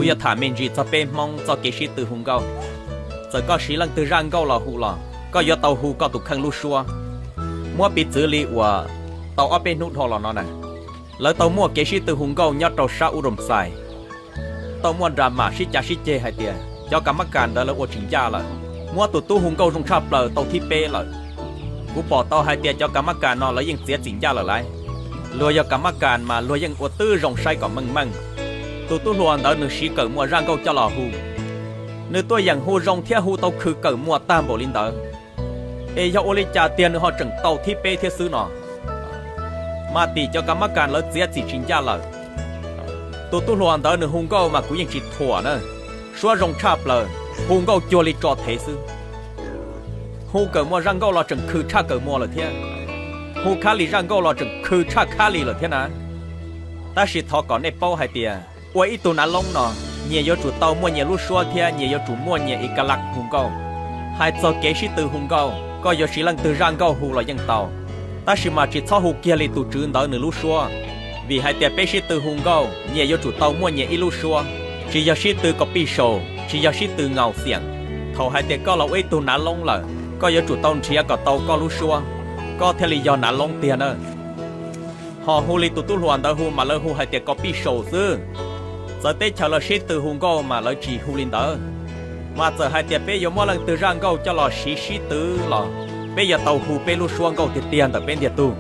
Kuv yuav tham me ntsis txog peb Hmoob txoj kev sib tw hu nkauj. Txawm koj siv leej twg zaj nkauj los hu los, koj yuav tau hu koj tus kheej lub suab. Muab piv txwv li uas tau ob peb hnub dhau los no na, lawv tau muaj kev sib tw hu nkauj nyob rau sab Ub Doos Xais. Tau muaj nra mam sib cav sib ceg hais tias cov kas mab kas ntawd lawv ua tsis ncaj lawm, muab tus tub hu nkauj zoo tshaj plaws tau thib peb lawm. Kuv pom tau hais tias cov kas mab kas no lawv yeej txiav txim ncaj lawm lauj. Luag yog kas mab kas mas luag yeej ua twb zoo saib kom meej meej. Tus tub hluas ntawd nws siv Kawm Muas zaj nkauj coj los hu, nws tuaj yeem hu zoo thiab hu tau khwv Kawm Muas tag npaum li ntawd, es yog ua li cas tiag nws ho tseem tau thib peb thiab xwb no? Mas tim cov kas mab kas lawv txiav txim tsis ncaj lawm. Tus tub hluas ntawd nws hu nkauj mas kuv yeej tsis thuam na, suab zoo tshaj plaws, hu nkauj cuag li tso thev xwb. Hu Kawm Muas zaj nkauj los tseem khwv tshaj Kawm Muas lawm thiab, hu Khab Lis zaj nkauj los tseem khwv tshaj Khab Lis lawm thiab na. Tab sis thov kom nej paub hais tias ua ib tug nav loob no, nyias yuav tsum tau muaj nyias lub suab thiab nyias yuav tsum muaj nyias ib kas laj hu nkauj. Hais txog kev sib tw hu nkauj, koj yuav siv leej twg zaj nkauj hu los yeej tau, tab sis mas tsis txhob hu kiag li tus tswv ntawd nws lub suab. Vim hais tias peb sib tw hu nkauj nyias yuav tsum tau muaj nyias ib lub suab, tsis yog sib tw kom pij saus, tsis yog sib tw ngaus xiam. Thaum hais tias koj los ua ib tug nav loob lawm, koj yuav tsum tau nrhiav kom tau koj lub suab, koj thiaj li yog nav loob tiag na. Ho hu li tus tub hluas ntawd hu mas lawv hu hais tias kom pij saus xwb. Txawv teb chaws los sib tw hu nkauj mas lawv tsis hu li ntawd. Mas txawm hais tias peb yuav muab leej twg zaj nkauj coj los siv sib tw los, peb yuav tau hu peb lub suab nkauj tiag tiag ntawm peb ntiag tug.